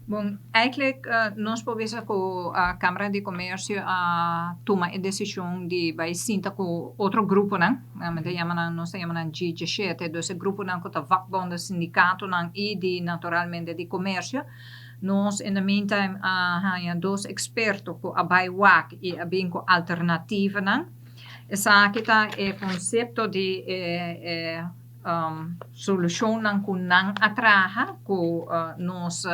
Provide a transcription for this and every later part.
Bon, eigenlijk nos por bisa ku Kámara di Komersio a tuma e desishon di bai sinta ku otro gruponan, mi ta yama nan, nos ta yama nan G17, dus e gruponan ku ta vakbonden, sindikatonan i di naturalmente di komersio. Nos in the meantime a haña dos eksperto ku a bai wak i a bin ku alternativanan. Esaki ta e konsepto di e solushonnan ku nan a traha, ku nos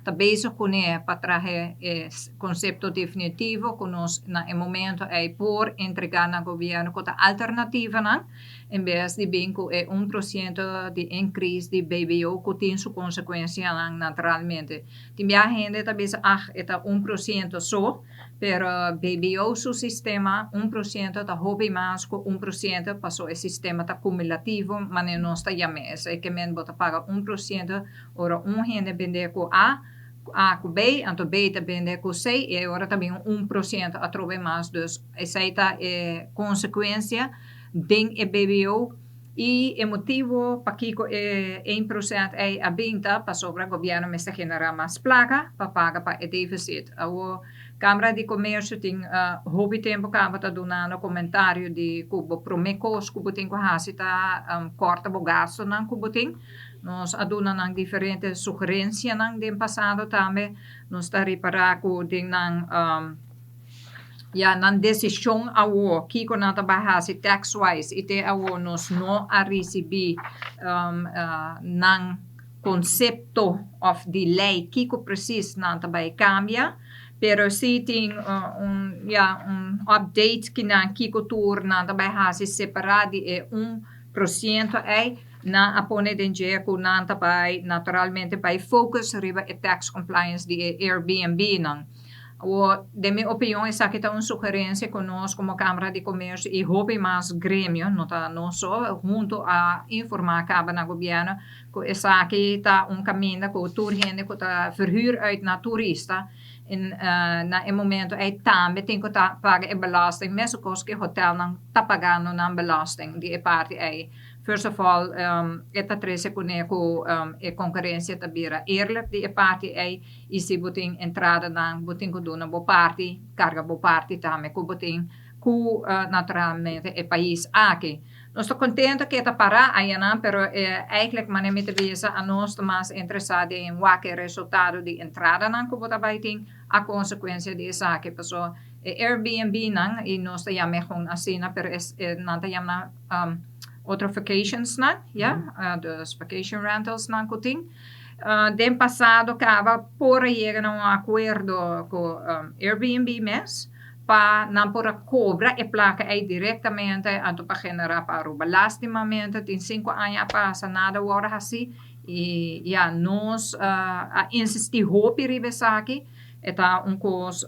ta bezig kuné pa traha e konsepto definitivo ku nos na e momento ei por entregá na gobièrnu ku ta alternativanan en bes di bin ku e 1% di increase di BBO ku tin su konsekuensianan naturalmente. Tin biaha hende ta bisa, "Ah, e ta 1% so," pero BBO su sistema 1% ta hopi mas ku 1%, paso e sistema ta kumulativo, manera nos ta yam'é. Esei ke men bo ta paga 1% ora un hende bende ku A, A ku B, anto B ta bende ku C i ora ta bin 1% atrobe mas. Dus esei ta e konsekuensia den e BBO i e motibu pakiko e 1% ei a bin ta pasobra gobièrnu mester generá mas plaka pa paga pa e defisit. Awor Kámara di Komersio tin hopi tempu kaba ta dunando komentario di ku bo promé kos ku bo tin ku hasi ta kòrta bo gastunan ku bo tin. Nos a duna nan diferente sugerensianan den pasado tambe. Nos ta ripará ku den nan ya nan desishon awor kiko nan ta bai hasi tax wise i te awor nos no a risibí nan konsepto òf di lei kiko presis nan ta bai kambia, pero si tin un ya un update kinan kiko tur nan ta bai hasi separá di e 1% ei. Nan a pone den dje ku nan ta bai naturalmente bai focus riba e tax compliance di e Airbnb nan. Awor, den mi opinion esaki ta un sugerensia ku nos komo Kámara di Komersio i hopi mas gremio, no ta nos so, huntu a informá kaba na gobièrnu ku esaki ta un kaminda ku tur hende ku ta verhuur uit na turista en na e momento ei tambe tin ku ta paga e belasting mesun kos ku e hotelnan ta pagando nan belasting di e parti ei. First of all, e ta trese kuné ku e konkurensia ta bira eerlijk di e parti ei i si bo tin entradanan bo tin ku duna bo parti, karga bo parti tambe ku bo tin ku naturalmente e pais aki. Nos ta kontento ku e ta pará ayanan, pero eigenlijk manera mi ta bisa anos ta mas interesá den wak e resultado di entradanan ku bo ta bai tin a konsekuensia di esaki. Pasobra e Airbnb nan, i nos ta yam'é gewoon asina, pero nan ta yama otro vacations nan, ya, dus vacation rentals nan ku tin. Den pasado kaba por a yega na un akuerdo ku Airbnb mes pa nan por a kobra e plaka ei direktamente anto pa generá pa Aruba. Lastimamente tin 5 aña a pasa, nada a wòrdu hasí i ya nos a insistí hopi riba esaki. E ta un kos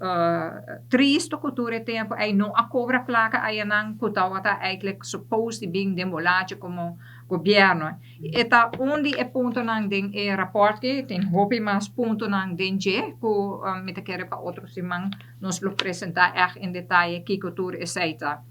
tristu ku tur e tempu ei no a kobra plaka ayanan ku tabata eigenlijk supposed di bin den bolachi komo gobièrnu. E ta un di e puntonan den e rapòrt ki tin hopi mas puntonan den dje ku mi ta kere pa otro siman nos lo presentá ègt en detaye kiko tur esei ta.